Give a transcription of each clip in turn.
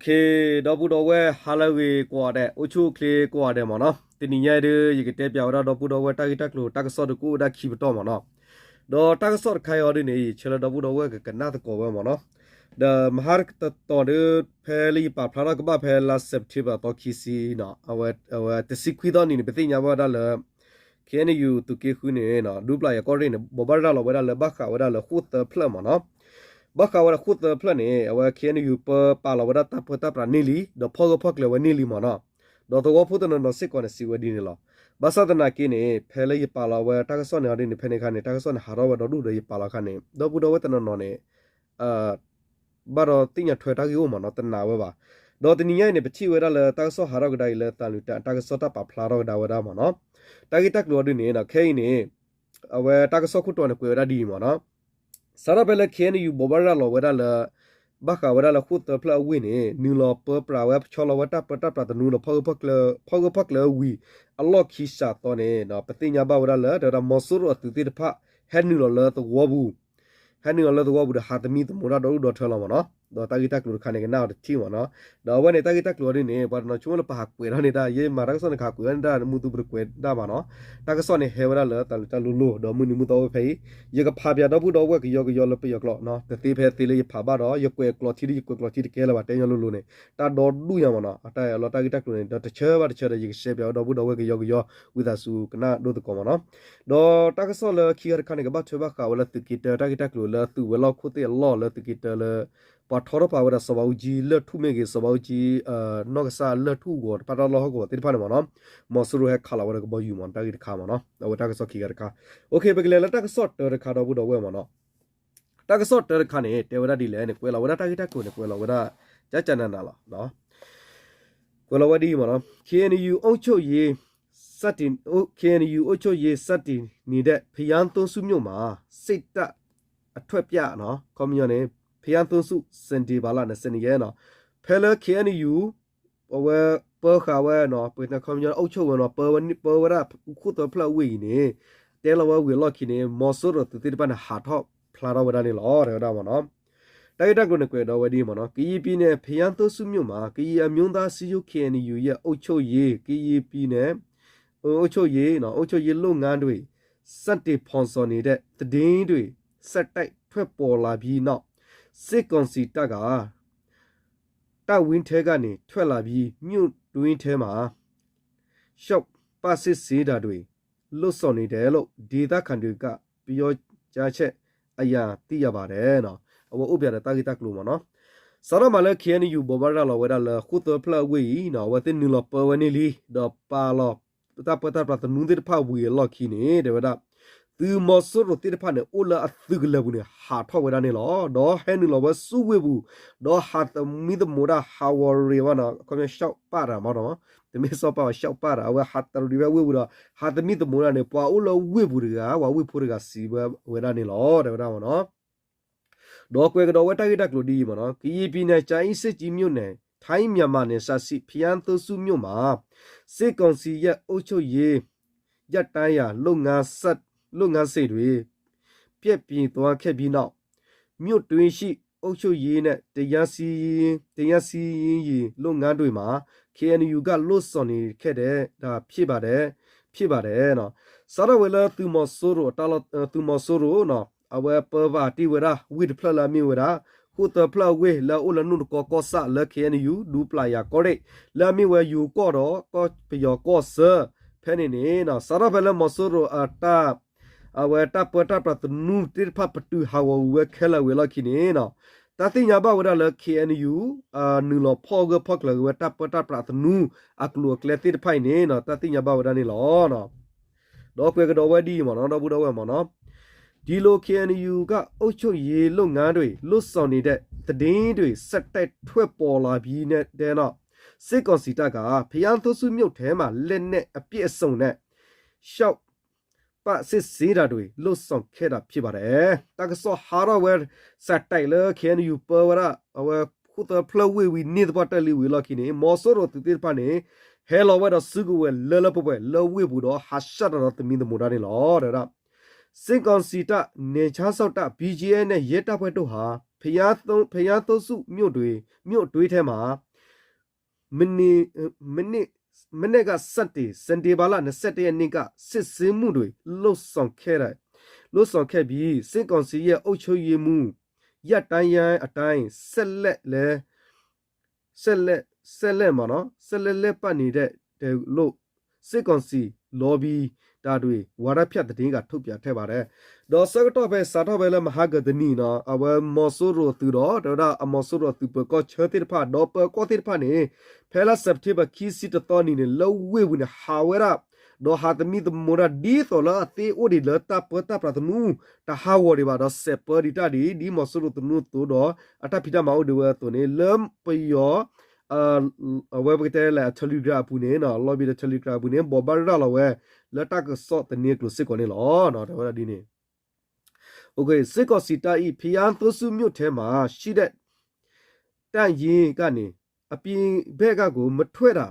ဒီပုၢ်ဒီဝဲၢ် ဟါလၢအဂ့ၤကိးဂၤဒဲး, အိၣ်ဆူၣ်အိၣ်ချ့ကိးဂၤဒဲးမ့ၢ်နီၤ. တနံၤညါအံၤဒုး ယကတဲပၠးဝဲဒၣ်ဒီပုၢ်ဒီဝဲၢ် တၢ်ဂ့ၢ်တၢ်ကျိၤတၢ်ကစီၣ်တကူၣ်အိၣ်ဝဲဒၣ်ခံပတီၢ်မ့ၢ်နီၤ. ဒီးတၢ်ကစီၣ်တခါအံၤအီၤဒုးန့ၣ် ယဆၢလၢဒီပုၢ်ဒီဝဲၢ်ကကနၣ်သကိးဝဲမ့ၢ်နီၤ. ဒီးမဟါတတီၤဒုး ဖဲလၢယပာ်ဖျါထီၣ်ကဘၣ်ဖဲလါ September သီခံဆံနီၤ, အဝဲ အဝဲတဆံခွံသီနံၤန့ၣ် ပသ့ၣ်ညါဘၣ်ဝဲဒၣ်လၢ ခ့ၣ်အဲၣ်ယူၣ် သုးက့ဃုန့ၣ် ဒူပျၢ်ယၤကီၢ်ရ့ၣ်န့ၣ် ဘိးဘၣ်ရၤလီၤဝဲဒၣ်လၢဘၣ်ဃးဝဲဒၣ်လၢဃိၣ်သၢဖျၢၣ်မ့ၢ်နီၤ. ဘၣ်ဃးဝဲဒၣ်ဃိၣ်သၢဖျၢၣ်န့ၣ် အဝဲ ခ့ၣ်အဲၣ်ယူၣ် ပပာ်လီၤဝဲဒၣ်တၢ်ပၢတၢ်ပြးန့ၢ်လံ, ဒီးဖီၣ်ဂၢၢ်ဖီၣ်ကျၢၤဝဲန့ၢ်လံမ့ၢ်နီၤ. ဒီးသဝီဖိတနီၤနီၤစ့ၢ်ကီးန့ၣ် စံးဝဲဒ်န့ၣ်လီၤ. ဘၣ်ဆၣ်သနာ်က့န့ၣ် ဖဲလၢယပာ်လီၤဝဲတၢ်ကစီၣ်န့ၣ်အီၤဒ်န့ၣ် ဖဲန့ၣ်အခါန့ၣ် တၢ်ကစီၣ်န့ၣ်ဟးထီၣ်ဝဲဒီဒူၣ်ဒီးယပာ်လီၤအခါန့ၣ် ဒီပုၢ်ဒီဝဲၢ်တနီၤနီၤန့ၣ် ဘၣ်ဒီးသ့ၣ်ညါထွဲတၢ်ဂ့ၢ်အိၣ်မ့ၢ်နီၤ, တနာ်ဝဲဘၣ်. ဒီးတနံၤညါအံၤန့ၣ် ပထံၣ်ဝဲဒၣ်လၢတၢ်ကစီၣ်ဟးထီၣ်ကဒါအံၤလၢ သးလူၤတၢ် တၢ်ကစီၣ်တၢ်ပာ်ဖျါထီၣ်ကဒါဝဲဒၣ်မ့ၢ်နီၤ. တၢ်ဂ့ၢ်တၢ်ကျိၤအီၤဒ်န့ၣ် ခဲအံၤန့ၣ် အဝဲတၢ်ကစီၣ်ခိၣ်တီန့ၣ် ကွဲးဝဲဒၣ်ဒ်အံၤမ့ၢ်နီၤ. စးထီၣ်ဖဲလၢ ခ့ၣ်အဲၣ်ယူၣ် ဘိးဘၣ်ရၤလီၤဝဲဒၣ်လၢ ဘၣ်ဃးဝဲဒၣ်လၢဃိၣ်သၢဖျၢၣ်အဝ့ၢ်န့ၣ် နုာ်လီၤပၢပြးဝဲ ဆီလီၤဝဲတၢ်ပၢတၢ်ပြးသနူဒီး ဖီၣ်ဂၢၢ်ဖီၣ်ကျၢၤဝံၤအလီၢ်ခံစးသီန့ၣ် ပသ့ၣ်ညါဘၣ်ဝဲဒၣ်လၢ တဲဝဲဒၣ် မီၤစိရိၤအသုးသ့ၣ်တဖၣ် ဟဲနုာ်လီၤလၢသဝီပူၤ ဟဲနုာ်လီၤလၢသဝီပူၤဒီး ဟးသမံသမိးတၢ်ဒီဒူၣ်ဒီထၢလီၤမ့ၢ်နီၤ. ဒီးတၢ်ဂ့ၢ်တၢ်ကျိၤတခါန့ၣ် ကနၣ်အီၤတထံၣ်မ့ၢ်နီၤ. ဒီးအဝဲန့ၣ် တၢ်ဂ့ၢ်တၢ်ကျိၤအီၤဒ်န့ၣ် ပှၤတနီၤဆိကမိၣ်လၢပဟးကွဲးထီၣ်န့ၢ်တၢ် ယမၤတၢ်ကစီၣ်န့ၣ် ကဟးကွဲးထီၣ်န့ၢ်တၢ် မုၢ်သူပတကွဲးတၢ်ဘၣ်နီၤ. တၢ်ကစီၣ်န့ၣ်ဟဲဝဲဒၣ်လၢတၢ်လိၤလိၤ ဒီးမုၢ်နံၤမုၢ်သီအိၣ်ဖဲအံၤ ယကဖးပၠးဒီပုၢ်ဒီဝဲၢ်ကယီကယီလၢပယီၤကျိာ်နီၤ. တသ့ဖဲသ့လၢယဖးဘၣ်ဒီး ယကွဲးကျိာ်ထံဒီး ယကွဲးကျိာ်ထံတကဲလၢၤဘၣ် တဲညီလိၤလိၤန့ၣ် တၢ်ဒီဒူၣ်ညါမ့ၢ်နီၤ. အတၢ်အဲၣ်လီၤတၢ်ဂ့ၢ်တၢ်ကျိၤန့ၣ် ဒီးတဆၢဘၣ်တဆၢဒီး ယကရှဲပၠးဝဲဒီပုၢ်ဒီဝဲၢ်ကယီကယီ ဝံသးစူၤကနၣ်ဒိၣ်သကိးမ့ၢ်နီၤ. ဒီးတၢ်ကစီၣ်လၢခံဂၤတခါန့ၣ် ကဘၣ်ထွဲဘၣ်ဃးဝဲလၢသုးက့တၢ တၢ်ဂ့ၢ်တၢ်ကျိၤလၢသုးဝဲၤလီၢ်ခိၣ်သ့ၣ်အလီၢ်လၢသုးက့တၢလၢ ပှၤထီထီၣ်ပာ်ဝဲဒၣ်စီၤဘးအူကၠံလၢၢ်ထူၣ်မ့ၢ်ဂ့ၤ စီၤဘးအူကၠံ နီၢ်ကစၢ်လၢၢ်ထူၣ်ဂီၤတဖၣ်တၢ်လီၢ်ဟီၣ်ကဝီၤသ့ၣ်တဖၣ်န့ၣ်မ့ၢ်နီၤ မီၤစိရိၤဟဲခးလီၤဝဲဒီးကဘီယူၤမ့ၢ်နီၤ တၢ်ဂ့ၢ်တခါမ့ၢ်နီၤ အဝဲတၢ်ကစီၣ်ခံဂၤတခါ. အိၣ်ခ့ ပကလဲၤလၢတၢ်ကစီၣ်တၢတခါဒီပုၢ်ဒီဝဲၢ်မ့ၢ်နီၤ. တၢ်ကစီၣ်တၢတခါန့ၣ် တဲဝဲဒၣ်ဒ်လဲၣ်န့ၣ် ကွဲးလီၤဝဲဒၣ်တၢ်ဂ့ၢ်တၢ်ကျိၤန့ၣ် ကွဲးလီၤဝဲဒၣ် ကၠၢ်ကၠၢ်နးနးလီၤ. ကွဲးလီၤဝဲဒ်အံၤမ့ၢ်နီၤ ခ့ၣ်အဲၣ်ယူၣ် အုပ်ချုပ်ရေး စတင် ခ့ၣ်အဲၣ်ယူၣ် အုပ်ချုပ်ရေး စတင်နေတဲ့ ဘုရားသုံးဆူမြို့မှာ စစ်တပ်အထွတ်အမြတ် ခီပညီန့ၣ် ဘုရားသုံးဆူ စင်တီၤပၤလၢ်န့ၣ် စနေရက်နီၤ ဖဲလၢ ခ့ၣ်အဲၣ်ယူၣ် အဝဲပၢဃာ်ဝဲနီၤ ပှၤခီပညီ အုပ်ချုပ်ဝဲနီၤ ပၢဝဲဒၣ်ဃိၣ်သၢဖျၢၣ်အဝ့ၢ်အံၤန့ၣ် တဲလီၤဝဲဝံၤအလီၢ်ခံန့ၣ် မီၤစိရိၤသုးသ့ၣ်တဖၣ်န့ၣ် ဟးထီၣ်ဖျါထီၣ်ဝဲဒၣ်န့ၣ်လီၤ တဲဝဲဒၣ်မ့ၢ်နီၤ. တၢ်ဂ့ၢ်တၢ်ကျိၤန့ၣ် ကွဲးဒီးဝဲဒ်အံၤမ့ၢ်နီၤ ကရင်ပြည်နယ် ဘုရားသုံးဆူမြို့မှာ ကရင်အမျိုးသားစည်းရုံး ခ့ၣ်အဲၣ်ယူၣ် ရဲ့ အုပ်ချုပ်ရေး ကရင်ပြည်နယ် အုပ်ချုပ်ရေး အုပ်ချုပ်ရေးလုပ်ငန်းတွေ စတင်ဖော်ဆောင်နေတဲ့သတင်းတွေ ဆက်တိုက်ထွက်ပေါ်လာပြီးနောက် စစ်ကောင်စီတပ်က တပ်ဝင်းထဲကနေထွက်လာပြီး မြို့တွင်းထဲမှာ လျှောက်ပတ်စစ်ဆေးတာတွေ လုပ်ဆောင်နေတယ်လို့ ဒေသခံတွေက ပြောကြားချက်အရ သိရပါတယ် အဝဲအိၣ်ပၠးဒီးတၢ်ဂ့ၢ်တၢ်ကျိၤမ့ၢ်နီၤ. စးထီၣ်မးလၢ ခ့ၣ်အဲၣ်ယူၣ် ဘိးဘၣ်ရၤလီၤဝဲဒၣ်လၢ ဃိၣ်သၢဖျၢၣ်အဝ့ၢ်အံၤနီၤ အဝဲသ့ၣ်နုာ်လီၤပၢဝဲန့ၣ်လံ ဒီးပာ်လီၤ တၢ်ပၢတၢ်ပြးသနူသ့ၣ်တဖၣ်ဝံၤအလီၢ်ခံန့ၣ် တဲဝဲဒၣ် သုးမီၤစိရိၤသ့ၣ်တဖၣ်န့ၣ် အိၣ်လၢအသုးကလၢၤပူၤန့ၣ် ဟးထီၣ်ဝဲဒၣ်န့ၣ်လီၤ. ဒီးဟဲနုာ်လီၤဝဲဆူဝ့ၢ်ပူၤ ဒီးဟးသမံသမိးတၢ် ဟးဂီၤရံးဝဲနီၤ ခီပညီ လျှောက်ပတ်တာမ့ၢ်နီၤ တမ့ၢ်လျှောက်ပတ်ဘၣ် လျှောက်ပတ်တာ အဝဲဟးတရံးဝဲ ဝ့ၢ်ပူၤဒီး ဟးသမံသမိးတၢ်န့ၣ် ပှၤအိၣ်လၢဝ့ၢ်ပူၤတဂၤ ပှၤဝ့ၢ်ဖိတဂၤစံးဝဲဝဲဒၣ်န့ၣ်လီၤ တဲဝဲဒၣ်မ့ၢ်နီၤ. ဒီးကွဲးကဒီးဝဲတၢ်ဂ့ၢ်တၢ်ကျိၤဒ်အံၤမ့ၢ်နီၤ ကရင်ပြည်နယ် ကြာအင်းဆိပ်ကြီးမြို့နယ် ထိုင်းမြန်မာနယ်စပ်ရှိ ဘုရားသုံးဆူမြို့မှာ စစ်ကောင်စီရဲ့ အုပ်ချုပ်ရေး ရပ်တန့်ရန် လုပ်ငန်းဆက် လုပ်ငန်းစဉ်တွေ ပျက်ပြယ်သွားခဲ့ပြီးနောက် မြို့တွင်းရှိ အုပ်ချုပ်ရေးနဲ့ တရားစီရင် တရားစီရင်ရေးလုပ်ငန်းတွေမှာ ခ့ၣ်အဲၣ်ယူၣ်က လုပ်ဆောင်နေခဲ့တဲ့ ဒါဖြစ်ပါတယ် ဖြစ်ပါတယ် စးထီၣ်ဝဲလၢသုးမီၤစိရိၤ သုးမီၤစိရိၤနီၤ အဝဲပၢဘၣ်တ့ၢ်ဝဲဒၣ် ဝ့ၢ်တဖျၢၣ်လၢအမ့ၢ်ဝဲဒၣ် ဃိၣ်သၢဖျၢၣ်အဝ့ၢ် လၢအအိၣ်လၢနိၣ်တကီကီၢ်ဆၣ်လၢ ခ့ၣ်အဲၣ်ယူၣ် ဒူပျၢ်ယၤကီၢ်ရ့ၣ် လၢအမ့ၢ်ဝဲယိၤကီၢ်ဒီး ကီၢ်ပယီၤကီၢ်ဆၢ ဖဲန့ၣ်န့ၣ် စးထီၣ်ဖဲလၢမီၤစိရိၤအတၢ် အဝဲတၢ်ပၢတၢ်ပြးသနူသ့ၣ်တဖၣ်ပတုာ်ဟးဂီၤဝံၤဝဲခဲလၢာ်ဝံၤအလီၢ်ခံန့ၣ် တၢ်သ့ၣ်ညါဘၣ်ဝဲဒၣ်လၢ ခ့ၣ်အဲၣ်ယူၣ် နုာ်လီၤဖီၣ်ဂၢၢ်ဖီၣ်ကျၢၤဝဲတၢ်ပၢတၢ်ပြးသနူ အကျိၤအကျဲသ့ၣ်တဖၣ်အံၤန့ၣ် တၢ်သ့ၣ်ညါဘၣ်ဝဲဒၣ်န့ၣ်လီၤ. ဒီးကွဲးကဒီးဝဲဒ်အံၤမ့ၢ်နီၤ ဒီပုၢ်ဒီဝဲၢ်မ့ၢ်နီၤ ဒီး ခ့ၣ်အဲၣ်ယူၣ်က အုပ်ချုပ်ရေးလုပ်ငန်းတွေ လုပ်ဆောင်နေတဲ့သတင်းတွေ ဆက်တိုက်ထွက်ပေါ်လာပြီးတဲ့နောက် စစ်ကောင်စီတပ်က ဘုရားသုံးဆူမြို့ထဲမှာ လက်နက်အပြည့်အစုံနဲ့ လျှောက်ပတ်စစ်ဆေးတာတွေ လုပ်ဆောင်ခဲ့တာဖြစ်ပါတယ် တၢ်ကစီၣ်ဟးထီၣ်ဝဲ စးတဲးလၢ ခ့ၣ်အဲၣ်ယူၣ် ပၢဝဲဒၣ် အဝဲဃိၣ်သၢဖျၢၣ်ဝ့ၢ်ဝံၤန့ၢ်သပှၢ်တၢၢ်လံဝံၤအလီၢ်ခံန့ၣ် မီၤစိရိၤသုးသ့ၣ်တဖၣ်န့ၣ် ဟဲလီၤဝဲဒီးစုကဝဲၤလၢလၢပှဲၤပှဲၤ လၢဝ့ၢ်ပူၤဒီး ဟးဆှၣ်တၢ်ဒီးသမံသမိးတၢ်န့ၣ်လီၤ တဲဝဲဒၣ် စစ်ကောင်စီတပ် နယ်ခြားစောင့်တပ် ဘီၣ်ကၠီၣ်အဲၣ် နဲ့ ရဲတပ်ဖွဲ့တို့ဟာ ဘုရားသုံးဆူမြို့တွင်း မြို့တွင်းထဲမှာ မနေ့ကစတင် စက်တင်ဘာလ နှစ်ဆယ့်တစ်ရက်နေ့က စစ်ဆေးမှုတွေ လုပ်ဆောင်ခဲ့တဲ့ လုပ်ဆောင်ခဲ့ပြီး စစ်ကောင်စီရဲ့ အုပ်ချုပ်ရေးမှူး ရပ်တန်းအတိုင်း ဆက်လက်လည်း ဆက်လက် ဆက်လက်မှာနော် ဆက်လက်လည်ပတ်နေတဲ့တယ်လို့ စစ်ကောင်စီ lobby တာတွေ ဝါဒဖြန့်သတင်းက ထုတ်ပြန်ခဲ့ပါတယ်. ဒီးဆၢကတီၢ်ဖဲစးထီၣ်ဖဲလၢမဟါကတနံၤနီၤ အဝဲမီၤစိရိၤသုးဒီး တဲဝဲဒၣ်အမီၤစိရိၤသုးပၢၤကီၢ်ဆၢသ့ၣ်တဖၣ် ဒီးပၢၤကီၢ်သ့ၣ်တဖၣ်န့ၣ် ဖဲလါစဲးပထ့ဘၢၣ်ခံဆံတသီနံၤန့ၣ် လၢဝ့ၢ်ပူၤန့ၣ် ဟးဝဲဒၣ် ဒီးဟးသမံသမိးတၢ်ဒ်သိးလၢအသ့အိၣ်ဒံးလၢတၢ်ပၢတၢ်ပြးသနူ တဟးဂီၤဒံးဘၣ် ဒီးစဲးပၢဒံးတၢ်ဒ် ဒ်မီၤစိရိၤသနူအသိးဒီး အတၢ်ဖံးတၢ်မၤအိၣ်ဒံးဝဲအသိးန့ၣ် လၢပယီၤ အဝဲပကတဲလၢ Telegram အပူၤန့ၣ် lobby ဒီး Telegram အပူၤန့ၣ် ဘိးဘၣ်ရၤလီၤဝဲ လၢတၢ်ကစီၣ်သန့အကျိၤစ့ၢ်ကီးန့ၣ်လီၤ. တဲဝဲဒၣ်ဒ်န့ၣ် စစ်ကောင်စီတပ်၏ ဘုရားသုံးဆူမြို့ထဲမှာရှိတဲ့ တပ်ရင်းကနေ အပြင်ဘက်ကို မထွက်တာ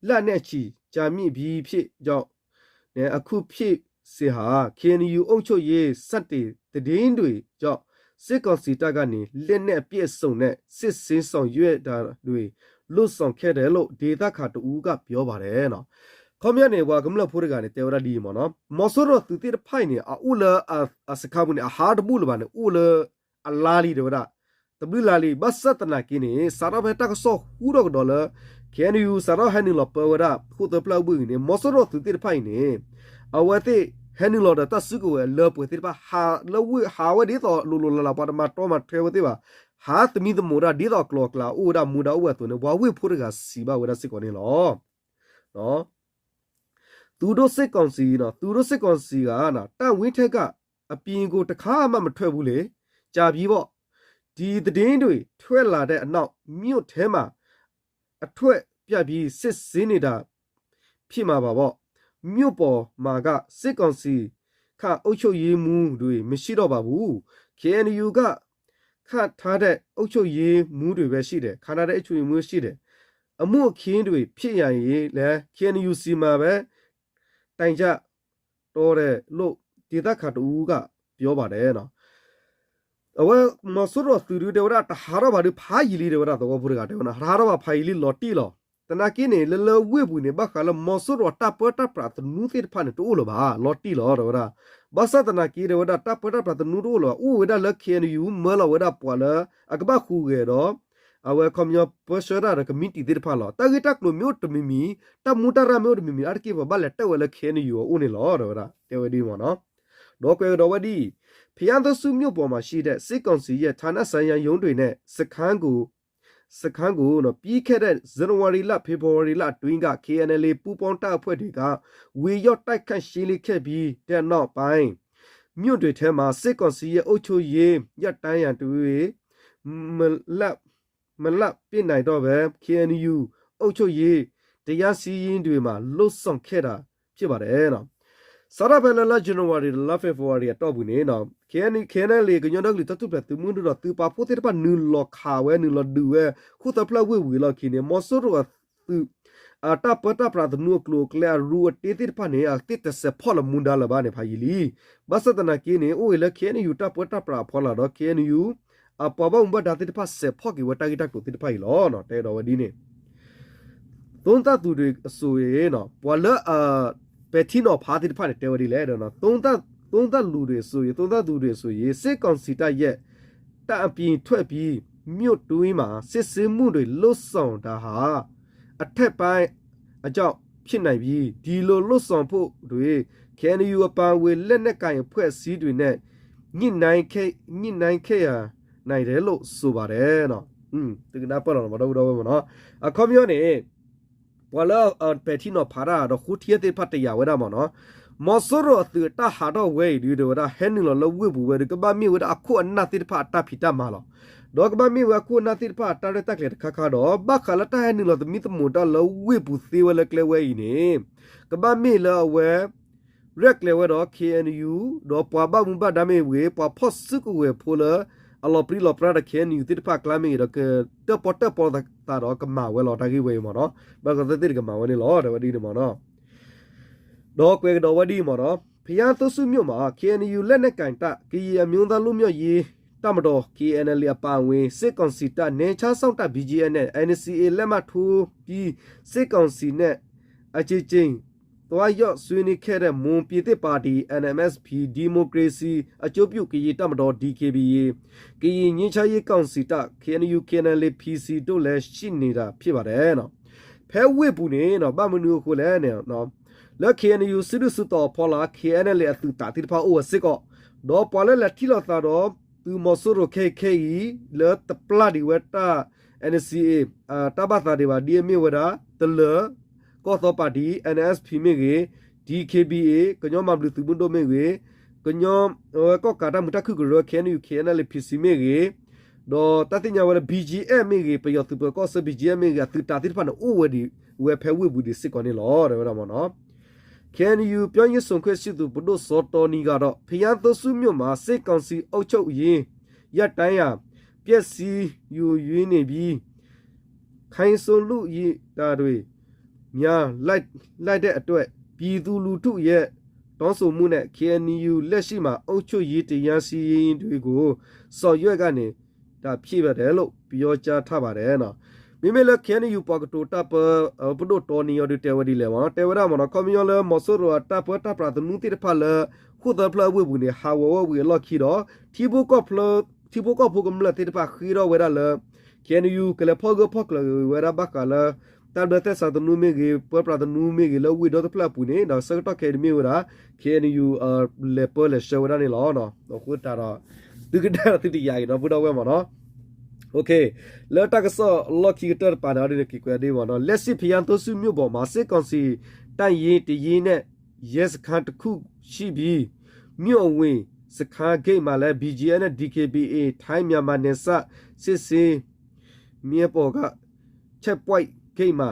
လနဲ့ချီကြာမြင့်ပြီးဖြစ်ကြောင်းနဲ့ အခုဖြစ်စဉ်ဟာ KNU အုပ်ချုပ်ရေး ဆန့်ကျင်သတင်းတွေကြောင့် စစ်ကောင်စီတပ်ကနေ လက်နက်အပြည့်အစုံနဲ့ စစ်ဆင်ဆောင်ရွက်တာတွေ လုပ်ဆောင်ခဲ့တယ်လို့ ဒေသခံတစ်ဦးက ပြောပါတယ် ခီပညီန့ၣ် ပှၤကမျၢၢ်ဖိတဂၤန့ၣ် တဲဝဲဒၣ်ဒ်အံၤမ့ၢ်နီၤ မီၤစိရိၤသုးသ့ၣ်တဖၣ်အံၤန့ၣ် အအိၣ်လၢအစခန်းပူၤန့ၣ် အဟးတဘူၣ်လၢၤဘၣ်န့ၣ် အိၣ်လၢအလါလံ တဲဝဲဒၣ် တဘျုးလါလံ ဘၣ်ဆၣ်သနာ်က့န့ၣ် စးထီၣ်ဖဲတၢ်ကစီၣ်ဟူထီၣ်ကဒီးလၢ KNU စးထီၣ်ဟဲနုာ်လီၤပၢဝဲဒၣ် ခိၣ်သၢဖျၢၣ်ဝ့ၢ်အံၤန့ၣ် မီၤစိရိၤသုးသ့ၣ်တဖၣ်အံၤန့ၣ် အဝဲသ့ၣ်ဟဲနုာ်လီၤဒီးတၢ်စုကဝဲၤအလၢပှဲၤသ့ၣ်တဖၣ် ဟးလၢဝ့ၢ် ဟးဝဲဒ်သိးလိၤလိၤလးလး ပှၤတမၤတီမၤထွဲဝဲသ့ၣ်ဘၣ် ဟးသမံသမိးတၢ်ဒ်သိးအကျိၤအကျဲအိၣ်ဝဲဒၣ်မူဒါအိၣ်ဝဲအသိးန့ၣ် ပှၤဝ့ၢ်ဖိတဂၤစံးဘၣ်ဝဲဒၣ်စ့ၢ်ကီးန့ၣ်လီၤ. သူတို့စစ်ကောင်စီ သူတို့စစ်ကောင်စီက တပ်ရင်းထဲက အပြင်ကို တစ်ခါမှ မထွက်ဘူးလေ။ ကြာပြီပေါ့။ ဒီသတင်းတွေ ထွက်လာတဲ့နောက် မြို့ထဲမှာ အထွက်ပြပြီး စစ်ဆေးနေတာ ဖြစ်မှာပါပေါ့။ မြို့ပေါ်မှာက စစ်ကောင်စီခန့်အုပ်ချုပ်ရေးမှူးတွေ မရှိတော့ပါဘူး။ KNU က ခန့်ထားတဲ့ အုပ်ချုပ်ရေးမှူးတွေပဲရှိတယ်။ ခန့်ထားတဲ့ အုပ်ချုပ်ရေးမှူးရှိတယ်။ အမှုအခင်းတွေ ဖြစ်လာရင်လည်း KNU ဆီမှာပဲ တိုင်ကြတော့တယ်လို့ ဒေသခံတစ်ဦးက ပြောပါတယ် အဝဲမီၤစိရိၤသုးဒုတဲဝဲဒၣ် တဟးထီၣ်ဘၣ်ဒုးဖးယံာ်လံ တဲဝဲဒၣ်သဝီဖိတဂၤတဲဝဲဒၣ် တဟးထီၣ်ဘၣ်ဖးယံာ်လံ လီၤတံၢ်လီၤ. သနာ်က့န့ၣ် လၢလၢဝ့ၢ်ပူၤန့ၣ် ဘၣ်ဃးလၢမီၤစိရိၤတၢ်ပၢတၢ်ပြးသနူသ့ၣ်တဖၣ်န့ၣ် တအိၣ်လၢၤဘၣ် လီၤတံၢ်လီၤ တဲဝဲဒၣ်. ဘၣ်ဆၣ်သနာ်က့တဲဝဲဒၣ် တၢ်ပၢတၢ်ပြးသနူတအိၣ်လၢၤဘၣ် အိၣ်ဝဲဒၣ်လၢ KNU မၢလီၤဝဲဒၣ်ပှၤလၢ အကဘၣ်ဟူးဂဲၤဒီး အဝဲခီပညီပၢဆှၢတၢ်ဒီးကမံးတံာ်သ့ၣ်တဖၣ်လီၤ. တၢ်ဂ့ၢ်တၢ်ကျိၤမ့ၢ်အိၣ်တမံၤမံၤ တၢ်မူတၢ်ရၢ်မ့ၢ်အိၣ်တမံၤမံၤ အါတက့ၢ်ပှၤဘၣ်လဲၤတဲဝဲလၢ KNU အအိၣ်န့ၣ်လီၤ တဲဝဲဒၣ် တဲဝဲဒ်မ့ၢ်နီၤ. ဒီးကွဲးကဒီးဝဲဒ်အံၤ ဖယါသိဆူမြို့ပေါ်မှာရှိတဲ့ စစ်ကောင်စီရဲ့ ဌာနဆိုင်ရာရုံးတွေနဲ့ စခန်းကို စခန်းကိုနော် ပြီးခဲ့တဲ့ ဇန်နဝါရီလ ဖေဖော်ဝါရီလအတွင်းက KNLA ပူးပေါင်းတပ်ဖွဲ့တွေက ဝင်ရောက်တိုက်ခိုက်ရှင်းလင်းခဲ့ပြီးတဲ့နောက်ပိုင်း မြို့တွေထဲမှာ စစ်ကောင်စီရဲ့ အုပ်ချုပ်ရေး ရပ်တန်းရံတွေ မလပ် မလပ်ပစ်နိုင်တော့ဘဲ KNU အုပ်ချုပ်ရေး တရားစီရင်ရေးတွေမှာ လုပ်ဆောင်ခဲ့တာ ဖြစ်ပါတယ်နော်. စးထီၣ်ဖဲလၢလါ January ဒီးလါ February အတီၢ်ပူၤန့ၣ် KNLA ကညီဒီကလုာ်တၢ်ထူၣ်ဖျဲးသုးမုၢ်ဒိၣ်ဒီးသုးပာ်ဖှိၣ်သ့ၣ်တဖၣ် နုာ်လီၤခးဝဲ နုာ်လီၤဒုးဝဲ ခိၣ်သၢဖျၢၣ်ဝ့ၢ်ဝံၤအလီၢ်ခံန့ၣ် မီၤစိရိၤအသုး အတၢ်ပၢတၢ်ပြးသနူအကျိၤအကျဲအရူအတ့သ့ၣ်တဖၣ်န့ၣ် အသ့ၣ်တစဲးဖီၣ်လၢမူဒါလၢၤဘၣ်န့ၣ် ဖးယံာ်လံ. ဘၣ်ဆၣ်သနာ်က့န့ၣ် အိၣ်ဝဲလၢ KNU တၢ်ပၢတၢ်ပြးအဖီလာ်ဒီး KNU အပှၤဘၣ်မူဘၣ်ဒါသ့ၣ်တဖၣ် စဲးဖီၣ်က့ၤဝဲတၢ်ဂ့ၢ်တၢ်ကျိၤသ့ၣ်တဖၣ်အံၤလီၤ. တဲဒီးဝဲဒ်န့ၣ် သုံးသပ်သူတွေအဆိုအရ ပှၤလၢအ ပဲာ်ထံနီၤဖးသ့ၣ်တဖၣ်န့ၣ် တဲဝဲဒ်လဲၣ်ဒီး သုံးသပ် သုံးသပ်လူတွေအဆိုအရ သုံးသပ်သူတွေအဆိုအရ စစ်ကောင်စီတပ်ရဲ့ တပ်အပြင်ထွက်ပြီး မြို့တွင်းမှာ စစ်ဆေးမှုတွေ လုပ်ဆောင်တာဟာ အထက်ပိုင်းအကြောင်း ဖြစ်နိုင်ပြီး ဒီလိုလုပ်ဆောင်ဖို့တွေ KNU အပါအဝင် လက်နက်ကိုင်အဖွဲ့အစည်းတွေနဲ့ ညှိနှိုင်းခဲ့ ညှိနှိုင်းခဲ့ရနိုင်တယ်လို့ ဆိုပါတယ် သုကနၢ်ပၢၢ်လီၤ မဒီပုၢ်ဒီဝဲၢ်မ့ၢ်နီၤ. အခီပညီန့ၣ် ပှၤလၢအပဲာ်ထံနီၤဖးတၢ်ဒီး ဃိထံသ့ၣ်တဖၣ်တယာ်ဝဲဒၣ်မ့ၢ်နီၤ. မီၤစိရိၤအသုးအတၢ်ဟးထီၣ်ဝဲအံၤဒုး တဲဝဲဒၣ် ဟဲနုာ်လီၤလၢဝ့ၢ်ပူၤဝဲဒီး ကဘၣ်မ့ၢ်ဝဲဒၣ်အခိၣ်အနၢ်သ့ၣ်တဖၣ်အတၢ်ဖံးတၢ်မၤလီၤ. ဒီးကဘၣ်မ့ၢ်ဝဲအခိၣ်အနၢ်သ့ၣ်တဖၣ်အတၢ်ရဲၣ်တၢ်ကျဲၤတခါခါဒီး ဘၣ်ဃးလၢတၢ်ဟဲနုာ်လီၤသမံသမိးတၢ်လၢဝ့ၢ်ပူၤသ့ဝဲလၢကျဲဝဲအံၤန့ၣ် ကဘၣ်မ့ၢ်လၢအဝဲ ရဲၣ်ကျဲၤဝဲဒီး KNU ဒီးပှၤဘၣ်မူဘၣ်ဒါမ့ၢ်ဂ့ၤ ပှၤဖီၣ်စုကဝဲၤဖိလၢ အလီၤပြံလီၤပြါဒီး KNU သ့ၣ်တဖၣ်အကျါမ့ၢ်ဂ့ၤဒီး ကတၢၣ်ပီၣ်တၢၣ်ပီသးဒီးကမၤဝဲလီၤ တၢ်ဂ့ၢ်ဝဲအံၤမ့ၢ်နီၤ. ဘၣ်ကသ့ၣ်သ့ၣ်တကမၤဝဲန့ၣ်လီၤ တဲဝဲဒ်န့ၣ်မ့ၢ်နီၤ. ဒီးကွဲးကဒီးဝဲဒ်အံၤမ့ၢ်နီၤ ဘုရားသုံးဆူမြို့မှာ KNU လက်နက်ကိုင်တပ် ကရင်အမျိုးသားလွတ်မြောက်ရေးတပ် တပ်မတော် K N L A အပါအဝင် စစ်ကောင်စီတပ် နယ်ခြားစောင့်တပ် B G F နဲ့ N C A လက်မှတ်ထိုးပြီး စစ်ကောင်စီနဲ့ အကြိမ်ကြိမ် သွားရောက်ဆွေးနွေးခဲ့တဲ့ မွန်ပြည်သစ်ပါတီ N M S P, ဒီမိုကရေစီအကျိုးပြုကရင်တပ်မတော် D K B A, ကရင်ငြိမ်းချမ်းရေးကောင်စီတပ် K N U K N L A P C တို့လည်းရှိနေတာဖြစ်ပါတယ် ဖဲဝ့ၢ်ပူၤန့ၣ် ဘၣ်မနုၤအဃိလဲၣ်န့ၣ် လၢ K N U စုဒုၣ်စုတီၤအဖီလာ် K N L A အသုးတးသ့ၣ်တဖၣ်အိၣ်ဝဲစ့ၢ်ကီး, ဒီးပှၤလၢလဲၤထံၣ်လိာ်သးဒီး သုးမီၤစိရိၤခဲအံၤခဲအံၤ လၢတပျၢ်ဒံးဝဲတၢ် N C A တၢ်ဘၣ်သးဒံးဘၣ် ဒ်အမ့ၢ်ဝဲဒၣ် တလၢၤ ကီၢ်သီပါတီ N S P မ့ၢ်ဂ့ၤ, D K B A ကညီမၤဘျုးသုးမုၢ်ဒိၣ်မ့ၢ်ဂ့ၤ, ကညီ ကီၣ်ကးတၢ်မုာ်တၢ်ခုၣ်ကရၢ K N U K N L A P C မ့ၢ်ဂ့ၤ, ဒီးတၢ်သ့ၣ်ညါဝဲလၢ B G F မ့ၢ်ဂ့ၤ, ပယီၤသုးပၢၤကီၢ်ဆၢ B G F မ့ၢ်ဂ့ၤ အသုးတးသ့ၣ်တဖၣ်န့ၣ် အိၣ်ဝဲဒံးဝဲဖဲဝ့ၢ်ပူၤဒံးစ့ၢ်ကီးန့ၣ်လီၤ တဲဝဲဒၣ်မ့ၢ်နီၤ. K N U ပြောရေးဆိုခွင့်ရှိသူ ပဒိၣ်စီၤတီနံဂၤဒီး ဘုရားသုံးဆူမြို့မှာ စစ်ကောင်စီအုပ်ချုပ်ရေး ရပ်တန့်ရန် ပျက်စီးယိုယွင်းနေပြီး ခိုင်စုလူ့ယတာတွေ များလိုက်တဲ့အတွက် ပြည်သူလူထုရဲ့ တောင်းဆိုမှုနဲ့ K N U လက်ရှိမှာ အုပ်ချုပ်ရေးတရားစီရင်ရေးတွေကို ဆောင်ရွက်ကနေ တာဖြစ်ပါတယ်လို့ ပြောကြားထားပါတယ် မ့မ့ၢ်လၢ K N U ပှၤကတိၤတၢ်ပၢ ပဒိၣ်တီနံၤအီၤဒုးတဲဝဲဒ်လဲၣ်မ့ၢ်နီၤ, တဲဝဲဒၣ်မ့ၢ်နီၤ ခီပညီလၢမီၤစိရိၤအတၢ်ပၢတၢ်ပြးသနူသ့ၣ်တဖၣ်လၢ ဃိၣ်သၢဖျၢၣ်အဝ့ၢ်ပူၤန့ၣ် ဟးဂီၤဝဲဝံၤအလီၢ်ခံဒီး ထံဖိကီၢ်ဖိ ထံဖိကီၢ်ဖိကမျၢၢ်သ့ၣ်တဖၣ်ဃ့ထီၣ်ဝဲဒၣ်လၢ K N U ကလဲၤဖီၣ်ဂၢၢ်ဖီၣ်ကျၢၤဝဲဒၣ်ဘၣ်ဃးလၢ တၢ်ဘျၢသဲစးသနူမ့ၢ်ဂ့ၤ ပၢပြးသနူမ့ၢ်ဂ့ၤ လၢဝ့ၢ်ဒီတဖျၢၣ်အပူၤန့ၣ် ဒီးဆၢကတီၢ်ခဲအံၤတမ့ၢ်ဝဲဒၣ် K N U လဲၤပၢလဲၤဆှၢဝဲဒၣ်န့ၣ်လီၤ. အဃိသတးဒီး သုကဒါဒီးသုတယာ်က့ၤဒီပုၢ်ဒီဝဲၢ်မ့ၢ်နီၤ. လၢတၢ်ကစီၣ်လီၢ်ခံကတၢၢ်တပၤန့ၣ် အဒ်န့ၣ်က့ၤကွဲးဒ်မ့ၢ်နီၤ, လက်ရှိ ဘုရားသုံးဆူမြို့ပေါ်မှာ စစ်ကောင်စီတပ်ရင်းတစ်ရင်းနဲ့ ရဲစခန်းတစ်ခုရှိပြီး မြို့အဝင်စခန်းဂိတ်မှာလည်း B G F နဲ့ D K B A ထိုင်းမြန်မာနယ်စပ်စစ်ဆေး မြင်းပေါ်က checkpoint gate မှာ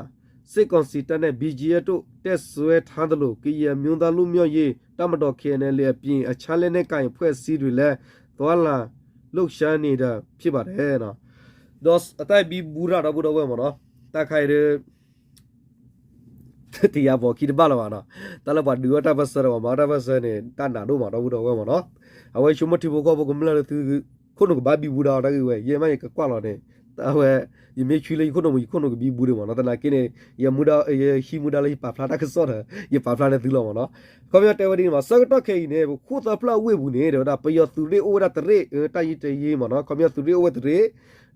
စစ်ကောင်စီတပ်နဲ့ B G F တို့ တပ်စွဲထားသလို ကရင်အမျိုးသားလွတ်မြောက်ရေးတပ်မတော် K N L A အပြင် အခြားလက်နက်ကိုင်အဖွဲ့အစည်းတွေလည်း သွားလာလှုပ်ရှားနေတာဖြစ်ပါတယ် ဒီးအတၢ်ဘံဘူရၣ်ဒီပုၢ်ဒီဝဲၢ်မ့ၢ်နီၤ, တၢ်ခါအံၤဒီး တယာ်ဘီၣ်ခံတဘၣ်လၢၤဘၣ်နီၤ, တၢ်လၢပှၤဒုးအီၣ်တၢ်ပၢၢ်ဆၢဒီး ပှၤမၤအီၣ်တၢ်ပၢၢ်ဆၢန့ၣ် တၢ်နးဒိၣ်မးဒီပုၢ်ဒီဝဲၢ်မ့ၢ်နီၤ, အဝဲဆိကမိၣ်ထံဖိကီၢ်ဖိကမျၢၢ်လၢသု ခိၣ်နူာ်ကဘၣ်ဘံဘူဒၣ်အီၤတၢ်ဂ့ၢ်ဝဲ ယဲၢ်မးယကကွၢ်လီၤန့ၣ်, အဝဲ ယမ့ၢ်ဆှံလၢယခိၣ်နူာ်မူ ယခိၣ်နူာ်ကဘံဘူဒၣ်မ့ၢ်နီၤ, သနာ်က့န့ၣ် ယမူဒါ ယဟံးမူဒါလၢယပာ်ဖျါတၢ်ကစီၣ်ဒီး ယပာ်ဖျါန့ၢ်သုလီၤမ့ၢ်နီၤ, ခီပညီတဲဝဲဒ်န့ၣ်မ့ၢ် ဆၢကတီၢ်ခဲအံၤန့ၣ် ဃိၣ်သၢဖျၢၣ်အဝ့ၢ်ပူၤန့ၣ် တဲဝဲဒၣ် ပယီၤသုးရ့ၣ်အိၣ်ဝဲဒၣ်တရ့ၣ် တၢ်ယံတယ့မ့ၢ်နီၤ, ခီပညီသုးရ့ၣ်အိၣ်ဝဲတရ့ၣ်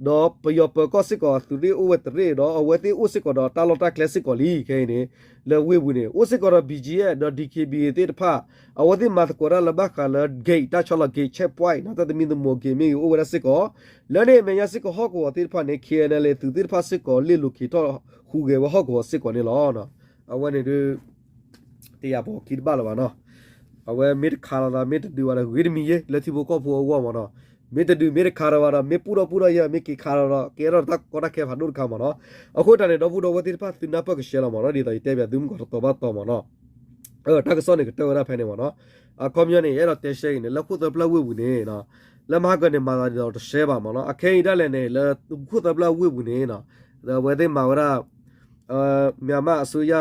ဒီးပယီၤပၢၤကီၢ်စ့ၢ်ကီးသုးရ့ၣ်အိၣ်ဝဲတရ့ၣ် ဒီးအဝဲသ့ၣ်အိၣ်စ့ၢ်ကီးဒီးတၢ်လီၢ်တၢ်ကျဲစ့ၢ်ကီးလံ ခဲအံၤန့ၣ်, လၢဝ့ၢ်ပူၤန့ၣ် အိၣ်စ့ၢ်ကီးဒီး B G F ဒီး D K B A သ့ၣ်တဖၣ်, အဝဲသ့ၣ်မၤသကိးတၢ်လၢဘၣ်ဃးလၢ gate တၢ်ဆီလီၤ gate checkpoint နီၤ, တၢ်သမံသမိးက့ၤမ့ၢ်ဂ့ၤအိၣ်ဝဲဒၣ်စ့ၢ်ကီး, လၢန့ၣ်အမဲာ်ညါစ့ၢ်ကီးဟီၣ်ကဝီၤသ့ၣ်တဖၣ်န့ၣ် K N L A သုးသ့ၣ်တဖၣ်စ့ၢ်ကီး လ့ၣ်လိၤက့ၤထီၣ်ဟူးဂဲၤဝဲဟီၣ်ကဝီၤစ့ၢ်ကီးန့ၣ်လီၤ. အဝဲန့ၣ်ဒုး တယာ်ဘီၣ်ခံတဘၣ်လၢၤဘၣ်နီၤ, အဝဲမ့ၢ်တခးလီၤသး မ့ၢ်တဒုးဘၣ်ဒီး ဂ့ၤတမံၤယ့ လၢထံဖိကီၢ်ဖိအဂီၢ်မ့ၢ်နီၤ, မ့ၢ်တဒုးမ့ၢ်တခးလီၤဘၣ်ဒီး မ့ၢ်ပူၣ်ထီၣ်ပူၣ်ထီၣ်ယဲ မ့ၢ်က့ၤခးလီၤဒီး ကဲထီၣ်တၢ်ကီတၢ်ခဲဖးဒိၣ်တခါမ့ၢ်နီၤ, အဃိတၢ်န့ၣ် ဒီပုၢ်ဒီဝဲၢ်သ့ၣ်တဖၣ်သုနၢ်ပၢၢ်ကဆှဲလီၤမ့ၢ်နီၤ, ဒ်သိးယတဲပၠးသုမုၢ်ကီၢ်တတီၤဘၣ်တတီၤမ့ၢ်နီၤ, တၢ်ကစီၣ်န့ၣ်ကတၢၢ်ဝဲဒၣ်ဖဲန့ၣ်မ့ၢ်နီၤ, အခီပညီန့ၣ် ယအဲၣ်ဒိးတဲရှဲအံၤန့ၣ် လၢဃိၣ်သၢဖျၢၣ်ဝ့ၢ်ပူၤန့ၣ် လၢမဟါကၢန့ၣ် မၤသးဒ်သိးတရှဲဘၣ်မ့ၢ်နီၤ, အခဲအံၤဒၣ်လဲာ်န့ၣ် လၢဃိၣ်သၢဖျၢၣ်ဝ့ၢ်ပူၤန့ၣ် အဝဲသ့ၣ်မၤဝဲဒၣ် မြန်မာ့အစိုးရ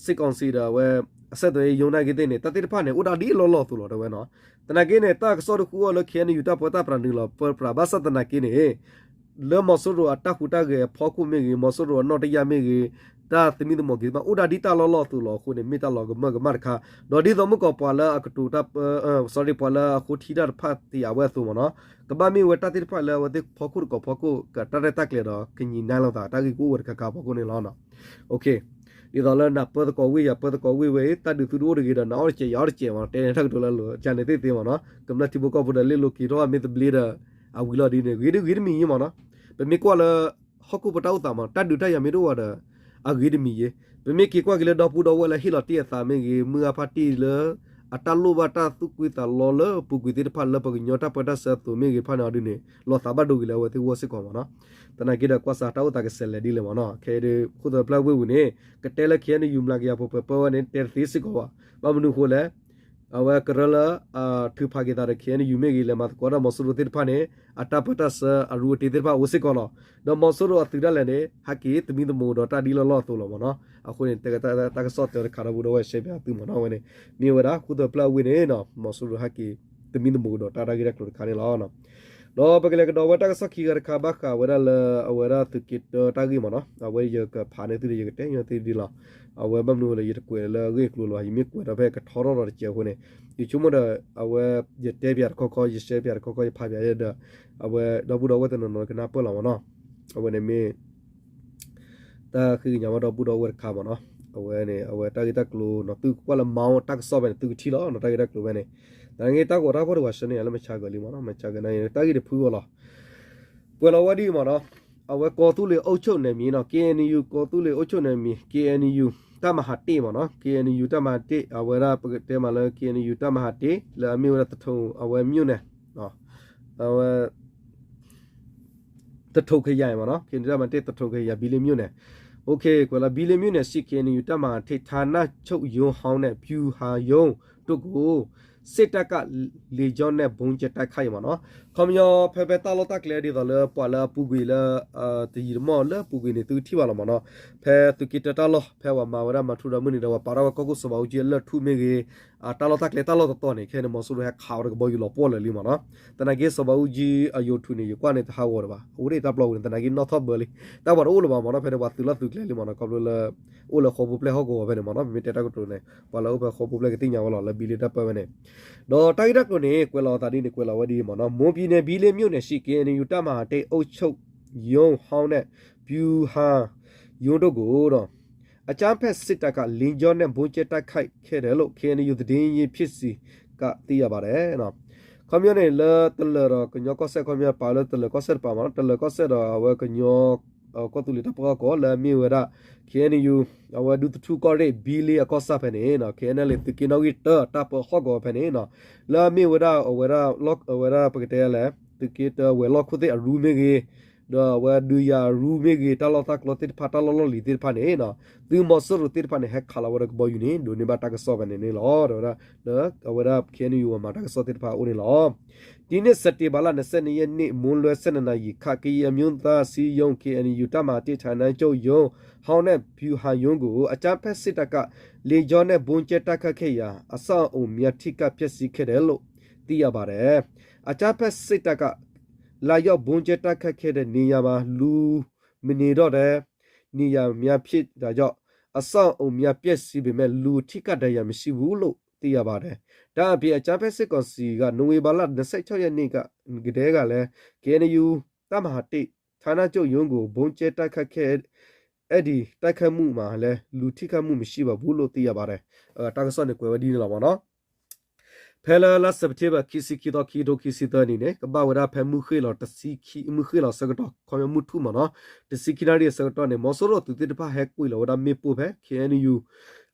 စစ်ကောင်စီ ဒီးအဝဲ အဆက်သွယ်ရေးရုံးနာ်က့သ့ၣ်န့ၣ် တၢ်သ့ၣ်တဖၣ်န့ၣ် အိၣ်ဒၣ်ဒ်အလီၢ်လီၢ်အသိးလီၤ တဲဝဲနီၤ, သနာ်က့န့ၣ် တၢ်ကစီၣ်တဃုအီၤလၢ K N U တၢ်ပၢတၢ်ပြးနုာ်လီၤပၢပြး ဘၣ်ဆၣ်သနာ်က့န့ၣ် လၢမီၤစိရိၤအတၢ်ဟူးတၢ်ဂဲၤအဖီခိၣ်မ့ၢ်ဂ့ၤ မီၤစိရိၤအနီၣ်တယၢ်မ့ၢ်ဂ့ၤ တၢ်သမံသမိးက့ၤမး အိၣ်ဒၣ်ဒ်တၢ်လီၢ်လီၢ်အသိးလီၤအဃိန့ၣ် မ့ၢ်တၢ်လီၤကမၢၢ်ကမၣ်တခါ, ဒီးဒ်သိးမုၢ်ကီၢ်ပှၤလၢအကတိၤတၢ်ပၢ sorry ပှၤလၢအဃိထံတၢ်တဖၣ်တယာ်ဝဲအသိးမ့ၢ်နီၤ, ကဘၣ်မ့ၢ်ဝဲတၢ်သ့ၣ်တဖၣ်လၢအဝဲသ့ၣ်ဖီခိၣ်တကီၢ်ဖီခိၣ် ကတၢ်ရဲၣ်တၢ်ကျဲၤဒီး ကညံးနါလိာ်သး တၢ်ဂ့ၢ်ကအိၣ်ဝဲတခါခါအဖီခိၣ်န့ၣ်လီၤ. ဒ်သိးလၢနပၢသကိးဝ့ၢ် ယပၢသကိးဝ့ၢ်ဝဲအံၤ တၢ်ဒုးသုတအိၣ်တဂ့ၤဒီး နအီၣ်တစဲးယအီၣ်တစဲးမ့ၢ်နီၤ, တဲန့ၣ်တၢ်ကတိၤလၢအလိၤ ကန့ၣ်သ့ၣ်သ့မ့ၢ်နီၤ, ကမျၢၢ်ထံဖိကီၢ်ဖိဒီးလ့ၣ်လိၤက့ၤထီၣ်မ့ၢ်သဘျ့ဒီး အဝံၤလီၤဒ်န့ၣ် ဂ့ၤတဂ့ၤတမံၤယ့မ့ၢ်နီၤ, ပမ့ၢ်ကွၢ်လၢ ဟီၣ်ခိၣ်ပတၢ်အိၣ်သးမ့ၢ်နီၤ တၢ်ဒုးတၢ်ယၤမ့ၢ်တအိၣ်ဘၣ်ဒီး အဂ့ၤတမံၤယ့, ပမ့ၢ်က့ၤကွၢ်က့ၤလၢဒီပုၢ်ဒီဝဲၢ်လၢဟ့ၣ်လီၤတ့ၢ်အသးမ့ၢ်ဂ့ၤ မုၢ်ဂၤဖါတံၢ်လၢ အတၢ်လိၣ်ဘၣ်တၢ်သူၣ်ကွံသးလီလၢအပူၤကွံာ်သ့ၣ်တဖၣ်လၢပှၤကညီတၢ်ပၢတၢ်ဆှၢအသိးမ့ၢ်ဂ့ၤတဖၣ်န့ၣ်အီၤဒ်န့ၣ် လီၤသးဘၣ်ဒိဂ့ၤလၢအဝဲသ့ၣ်ဂီၢ်စ့ၢ်ကီးမ့ၢ်နီၤ, သနာ်က့ဒီးကွၢ်စးတၢ်အိၣ်သးကဆဲးလဲၤဒ်လဲၣ်မ့ၢ်နီၤ, ခဲအံၤဒုး ဃိၣ်သၢဖျၢၣ်ဝ့ၢ်ပူၤန့ၣ် ကတဲလၢ K N U မျးကယၤဖိပၢပၢဝဲန့ၣ် တဲတသ့စ့ၢ်ကီးဘၣ်, ဘၣ်မနုၤအဃိလဲၣ် အဝဲကရၢလၢ ထုးဖးက့ၤသးဒီး K N U မ့ၢ်ဂ့ၤ လဲၤမၤသကိးတၢ်မီၤစိရိၤသ့ၣ်တဖၣ်န့ၣ် အတၢ်ပၢတၢ်ဆှၢအရူအတ့သ့ၣ်တဖၣ်အိၣ်စ့ၢ်ကီးလီၤ. ဒီးမီၤစိရိၤအသုးဒၣ်လဲာ်န့ၣ် ဟဲက့ၤသမံသမိးကဒီးတၢ်ဒ်လီၢ်လီၢ်အသိးလီၤမ့ၢ်နီၤ. အဃိန့ၣ် တၢ်ကစီၣ်တဲတခါဒီး ပုၢ်ဒီဝဲၢ်ရှဲပၠးသုမ့ၢ်နီၤ, အဝဲန့ၣ် မ့ၢ်ဝဲဒၣ် ဃိၣ်သၢဖျၢၣ်အဝ့ၢ်န့ၣ် မီၤစိရိၤဟဲက့ၤသမံသမိးကဒီးတၢ်တၢ်ဂ့ၢ်တၢ်ကျိၤတခါန့ၣ်လီၤ. ဒီးပကလဲၤကဒီးဝဲတၢ်ကစီၣ်ခံဂၤတခါ ဘၣ်ဃးဝဲဒၣ်လၢအဝဲဒၣ်သုးက့တၢတၢ်ဂ့ၢ်မ့ၢ်နီၤ, အဝဲယကဖးန့ၢ်သုဒီး ယကတဲညီသုဒ်လီၤ. အဝဲဘၣ်မနုၤလဲၣ် ယတကွဲးလၢအဂ့ၢ်အကျိၤလၢၤဘၣ်, ယမ့ၢ်ကွဲးဒီးဖဲကထီထီၣ်ဒီးတစဲးအဃိန့ၣ်, ယဆိကမိၣ်ဒီး အဝဲ ယတဲပၠးတခီခီ ယရှဲပၠးတခီခီ ယဖးပၠးဒီး အဝဲဒီပုၢ်ဒီဝဲၢ်တနီၤနီၤကနၢ်ပၢၢ်လီၤမ့ၢ်နီၤ. အဝဲန့ၣ်မ့ၢ် တၢ်ဃ့ကညးဘၣ်ဒီပုၢ်ဒီဝဲၢ်တခါမ့ၢ်နီၤ. အဝဲန့ၣ် အဝဲတၢ်ဂ့ၢ်တၢ်ကျိၤနီၤ သုကွၢ်လၢမၤတၢ်ကစီၣ်ဖဲန့ၣ် သုကထံၣ်လီၤနီၤ တၢ်ဂ့ၢ်တၢ်ကျိၤဖဲန့ၣ်. သနာ်က့တၢ်ဂီၤတၢ်ဖီၣ်တဝၤဆၢန့ၣ် လၢမဆါကၢၤလံမ့ၢ်နီၤ, မဆါကၢၤန့ၣ် တၢ်ဂ့ၢ်တဖုအီၤလီၤ. ကွဲးလီၤဝဲဒ်အံၤမ့ၢ်နီၤ, အဝဲကီၢ်သူလ့ၤအုပ်ချုပ်နယ်မြေနီၤ, က့အဲၣ်အ့ၣ်ယူၣ် ကီၢ်သူလ့ၤအုပ်ချုပ်နယ်မြေ က့အဲၣ်အ့ၣ်ယူၣ် တပ်မဟာတစ်မ့ၢ်နီၤ, က့အဲၣ်အ့ၣ်ယူၣ် တပ်မဟာတစ် အဝဲဒၣ်ပကတဲမးလၢ က့အဲၣ်အ့ၣ်ယူၣ် တပ်မဟာတစ် လၢအမ့ၢ်ဝဲဒၣ်သထုံ အဝဲ မြို့နယ် အဝဲ သထုံခရိုင်မ့ၢ်နီၤ, က့အဲၣ်အ့ၣ်ယူၣ် တပ်မဟာတစ် သထုံခရိုင် ဘီလ့မြို့နယ်. အိၣ်ခ့ ကွဲးလီၤ ဘီလ့မြို့နယ်ရှိ က့အဲၣ်အ့ၣ်ယူၣ် တပ်မဟာတစ် ဌာနချုပ်ရုံးဟောင်းနဲ့ ဗျူဟာရုံးတို့ကို စစ်တပ်က လေကြောင်းနဲ့ ဗုံးကြဲတိုက်ခိုက်မ့ၢ်နီၤ. ခီပညီ ဖဲဖဲတၢ်လီၢ်တၢ်ကျဲဒ်သိးလၢပှၤလၢအပူၤကွံာ်လၢ တယံာ်တမီၢ်လၢအပူၤကွံာ်န့ၣ် သုကထံၣ်ဘၣ်လီၤမ့ၢ်နီၤ. ဖဲသုးက့တၢတၢ်လီၢ် ဖဲပှၤမၤဝဲဒၣ်မၤထူဒီးမုၢ်နံၤဒီး ပှၤပာ်ထီၣ်ဝဲကီၢ်ခိၣ်စီၤဘးအူကၠံအလၢၢ်ထူၣ်မ့ၢ်ဂ့ၤ, တၢ်လီၢ်တၢ်ကျဲတၢ်လီၢ်တတီၤန့ၣ် ခဲန့ၣ် မီၤစိရိၤဟဲခးဝဲဒီးကဘီယူၤလီၤပှီၢ်လၢာ်လံမ့ၢ်နီၤ. သနာ်က့စီၤဘးအူကၠံအယိၤထူးန့ၣ် ယကွၢ်န့ၣ်တဟးဂီၤတဘၣ်, အဝဲဒၣ်တၢ်ပျီပူၤန့ၣ် သနာ်က့နီၣ်ထီၣ်ဘၢလံ, တၢ်ပှၤတအိၣ်လၢၤဘၣ်မ့ၢ်နီၤ, ဖဲန့ၣ်ပှၤသုးလီၢ်သုးကျဲလံမ့ၢ်နီၤ, ခီဖျိလၢ အိၣ်လၢဃိာ်ပူၤပျဲၢ်ဟီၣ်ကဝီၤဖဲန့ၣ်မ့ၢ်နီၤ, ပမ့ၢ်တဲတၢ်ကတိၤန့ၣ် ပှၤလၢအိၣ်ဖဲဃိာ်ပူၤပျဲၢ်ကသ့ၣ်ညါဝဲလီၤ လၢဘံလ့တၢ်ပၢဝဲန့ၣ်. ဒီးတၢ်ဂ့ၢ်တၢ်ကျိၤန့ၣ် ကွဲးလီၤအသးဒ်န့ၣ် ကွဲးလီၤဝဲဒ်အံၤမ့ၢ်နီၤ, မွန်ပြည်နယ် ဘီလ့မြို့နယ်ရှိ က့အဲၣ်အ့ၣ်ယူၣ် တပ်မဟာတစ် အုပ်ချုပ်ရုံးဟောင်းနဲ့ ဗျူဟာရုံးတို့ကို အကြမ်းဖက်စစ်တပ်က လေကြောင်းနဲ့ ဗုံးကြဲတိုက်ခိုက်ခဲ့တယ်လို့ က့အဲၣ်အ့ၣ်ယူၣ် သတင်းရင်းမြစ်ဖြစ်ဆီက သိရပါတယ်. ခီပညီန့ၣ် လၢတလၢၤဒီးကညီကီၢ်စဲၣ် ခီပညီပာ်လၢတလၢၤကီၢ်စဲၣ်တပၤမ့ၢ်နီၤ, တလၢၤကီၢ်စဲၣ်ဒီးအဝဲကညီ ကီၢ်သူလ့ၤတၢ်ပၢဟီၣ်ကဝီၤ လၢအမ့ၢ်ဝဲဒၣ် က့အဲၣ်အ့ၣ်ယူၣ် အဝဲဒူသထူကီၢ်ရ့ၣ် ဘံလ့အကီၢ်ဆၣ်ဖဲန့ၣ်နီၤ, က့အဲၣ်အ့ၣ်ယူၣ် သုးက့နီၣ်ဂံၢ်တၢ တၢ်ပၢဟီၣ်ကဝီၤဖဲန့ၣ်နီၤ, လၢအမ့ၢ်ဝဲဒၣ် အဝဲဒၣ် အဝဲဒၣ်ပကတဲလဲၣ် သုးက့တၢဝဲၤလီၢ်ခိၣ်သ့ၣ်အရူမ့ၢ်ဂ့ၤ, ဒီးအဝဲဒုးယၤအရူမ့ၢ်ဂ့ၤ, တၢ်လီၢ်တၢ်ကျဲသ့ၣ်တဖၣ် တၢ်လီၢ်လီၢ်လံၤသ့ၣ်တဖၣ်န့ၣ်နီၤ, သုးမီၤစိရိၤသ့ၣ်တဖၣ်န့ၣ် ဟဲခးလီၤဝဲဒီးကဘီယူၤန့ၣ် ဒိးန့ၢ်ဘၣ်တၢ်ကစီၣ်ဖဲန့ၣ်န့ၣ်လီၤ. ဒီးဝဲဒၣ် က့အဲၣ်အ့ၣ်ယူၣ် မၤတၢ်ကစီၣ်သ့ၣ်တဖၣ်အအိၣ်န့ၣ်လီၤ. ဒီနေ့ စက်တင်ဘာလ နှစ်ဆယ့်နှစ်ရက်နေ့ မွန်းလွဲ ဆယ့်နှစ်နာရီခန့် ကရင်အမျိုးသားအစည်းအရုံး က့အဲၣ်အ့ၣ်ယူၣ် တပ်မဟာတစ် ဌာနချုပ်ရုံးဟောင်းနဲ့ ဗျူဟာရုံးကို အကြမ်းဖက်စစ်တပ်က လေကြောင်းနဲ့ ဗုံးကြဲတိုက်ခိုက်ခဲ့ရာ အဆောက်အအုံများ ထိခိုက်ပျက်စီးခဲ့တယ်လို့ သိရပါတယ်. အကြမ်းဖက်စစ်တပ်က လာရောက်ဗုံးကြဲတိုက်ခိုက်ခဲ့တဲ့နေရာမှာ လူမနေတော့တဲ့နေရာများဖြစ်တာကြောင့် အဆောက်အအုံများပျက်စီးပေမဲ့ လူထိခိုက်ဒဏ်ရာမရှိဘူးလို့သိရပါတယ်. ဒါ့အပြင် အကြမ်းဖက်စစ်ကောင်စီက နိုဝင်ဘာလ နှစ်ဆယ့်ခြောက်ရက်နေ့က ကတည်းကလည်း က့အဲၣ်အ့ၣ်ယူၣ် တပ်မဟာတစ် ဌာနချုပ်ရုံးကို ဗုံးကြဲတိုက်ခိုက်ခဲ့ အဲဒီတိုက်ခိုက်မှုမှာလည်း လူထိခိုက်မှုမရှိပါဘူးလို့သိရပါတယ်. တၢ်ကစီၣ်န့ၣ်ကွဲးဝဲဒ်န့ၣ်လီၤမ့ၢ်နီၤ. ဖဲလၢလါစဲးပထ့ဘၢၣ် ခံဆံခံသီ ခံကထိခံဆံသၢနံၣ်န့ၣ် ကဘၣ်ဝဲဒၣ်ဖဲမုၢ်ဃ့ၢ်လီၤတဆံခံ မုၢ်ဃ့ၢ်လီၤဆၢကတီၢ် ခီပညီမုၢ်ထူၣ်မ့ၢ်နီၤ တဆံခံနၣ်ရံၣ်အဆၢကတီၢ်န့ၣ် မီၤစိရိၤသုးသ့ၣ်တဖၣ်ဟဲကွံာ်လီၤဝဲဒၣ်မ့ၣ်ပိၢ်ဖဲ ခ့ၣ်အဲၣ်ယူၣ်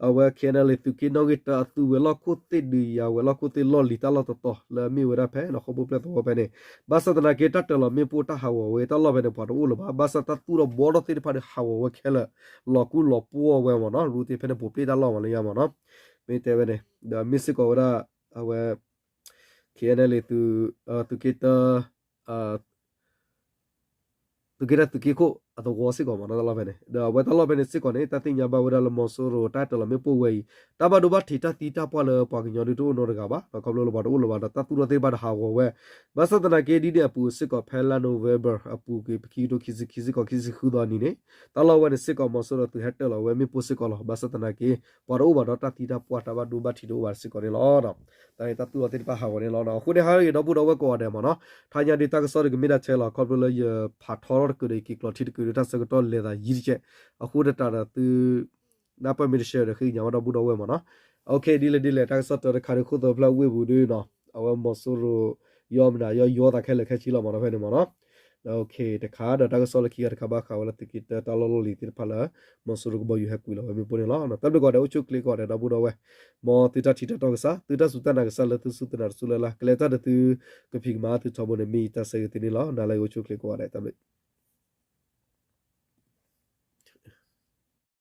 အဝဲ ခ့ၣ်အဲၣ်ယူၣ် သုးက့နီၣ်ဂံၢ်တၢအသုးဝဲၤလီၢ်ခိၣ်သ့ၣ် ဒုးယၤဝဲၤလီၢ်ခိၣ်သ့ၣ်လီၢ်လံၤတၢ်လီၢ်တတီၤ လၢအမ့ၢ်ဝဲဒၣ်ဖဲ ဃိာ်ပူၤပျဲၢ်သဝီဖဲန့ၣ် ဘၣ်ဆၣ်သနာ်က့ တၢ်တၢၤလီၤမ့ၣ်ပိၢ်တၢ်ဟးဂီၤဝဲတၢ်လီၢ်ဖဲန့ၣ် ပှၤတအိၣ်လၢၤဘၣ်. ဘၣ်ဆၣ်တၢ်သူၣ်ထီၣ်ဘှီထီၣ်သ့ၣ်တဖၣ်ဒီးဟးဂီၤဝဲခဲလၢာ် လီၤကူလီၤပှီၢ်ဝဲမ့ၢ်နီၤ ရူသ့ၣ်ဖဲန့ၣ် ပူၤပျဲၢ်တၢ်လီၢ်မ့ၢ်လၢညါမ့ၢ်နီၤ မ့ၢ်တဲဝဲန့ၣ် ဒီးမ့ၢ်စ့ၢ်ကီးဝဲဒၣ် အဝဲ ခ့ၣ်အဲၣ်ယူၣ် သုးက့တၢ သုးက့တၢ သုးက့ခိၣ်အသဝီစ့ၢ်ကီးမ့ၢ်နီၤ တၢ်လီၢ်ဖဲန့ၣ် ဒီးအဝဲတၢ်လီၢ်ဖဲန့ၣ်စ့ၢ်ကီးန့ၣ် တၢ်သ့ၣ်ညါဘၣ်ဝဲဒၣ်လၢမီၤစိရိၤတၢ်တၢၤလီၤမ့ၣ်ပိၢ်ဝဲအံၤ တၢ်ဘၣ်ဒိဘၣ်ထံးတၢ်သံတၢ်ပှၢ်လၢပှၤကညီဒုးတအိၣ်နီတဂၤဘၣ် ဒီးခီဖျိလၢပှၤတအိၣ်လၢၤဘၣ်ဒီးတၢ်သူၣ်ထီၣ်သ့ၣ်တဖၣ်ဒီးဟးဂီၤဝဲ ဘၣ်ဆၣ်သနာ်က့ဒ်န့ၣ်အပူၤစ့ၢ်ကီး ဖဲလါနိၣ်ဝ့ဘၢၣ်အပူၤကွံာ် ခံကထိခံဆံခံစ့ၢ်ကီး ခံဆံဃုသီနံၤန့ၣ် တၢ်လီၢ်ဝဲန့ၣ်စ့ၢ်ကီး မီၤစိရိၤသုးဟဲတၢၤလီၤဝဲမ့ၣ်ပိၢ်စ့ၢ်ကီးလီၤ. ဘၣ်ဆၣ်သနာ်က့ ပှၤတအိၣ်ဘၣ်ဒီးတၢ်သံတၢ်ပှၢ်တၢ်ဘၣ်ဒိဘၣ်ထံးတအိၣ်ဘၣ်စ့ၢ်ကီးန့ၣ်လီၤ. တၢ်န့ၣ်တၢ်သူၣ်ထီၣ်သ့ၣ်တဖၣ်ဟးဂီၤန့ၣ်လီၤ. အဃိန့ၣ် ဟါလၢအဂ့ၤ ဒီပုၢ်ဒီဝဲၢ်ကိးဂၤဒဲးမ့ၢ်နီၤ ထါညါဒုးတၢ်ကစီၣ်တကမ့ၢ်တၢ်ဆဲးလီၤ ခီဖျိလၢယဖးထီထီၣ်တကုာ်ဒီး ယက့ၤကျိးထံတကုာ်ဒီး တၢ်ဆၢကတီၢ်လဲၤသးယံာ်တက့ၢ် အဃိသတးဒီးသု နၢ်ပၢၢ်မ့ၢ်တဆှၢဒီးဃ့ကညးဝဲဒီပုၢ်ဒီဝဲၢ်မ့ၢ်နီၤ ဒ်လဲၣ်ဒ်လဲၣ် တၢ်ကစီၣ်တၢတခါဒုး ခိၣ်သၢဖျၢၣ်ဝ့ၢ်ပူၤဒုးနီၤ အဝဲမီၤစိရိၤ ယီမနုၤယီယီသးခဲလၢာ်ခဲဆ့လီၤမ့ၢ်နီၤ ဖဲန့ၣ်မ့ၢ်နီၤ ဒီးတခါဒီးတၢ်ကစီၣ်လၢခံခါတခါဘၣ်ဃးဝဲလၢသုးက့တၢတၢ်လီၢ်လီၢ်လံၤသ့ၣ်တဖၣ်လၢ မီၤစိရိၤကဘီယူၤဟဲကွံာ်လီၤဝဲမ့ၣ်ပိၢ်န့ၣ်လီၤ. တၢ်ဘျုးကိးဂၤဒဲး အိၣ်ဆူၣ်ချ့ကိးဂၤဒဲး ဒီပုၢ်ဒီဝဲၢ် မ်သုတၢ်ထံၣ်တၢ်တီကစၢ် သုတၢ်စူၢ်တၢ်နာ်ကစၢ်လၢသုစူၢ်သုနာ်တစူၢ်လၢ်လၢ် ကလဲၤတၢ်ဒီးသုကဖံးကမၤသုထီဘိန့ၣ် မ့ၢ်ယတၢ်ဆၢဂ့ၤသုန့ၣ်လီၤ. နၤလၢအဂ့ၤ အိၣ်ဆူၣ်ချ့ကိးဂၤဒဲး တၢ်ဘျုး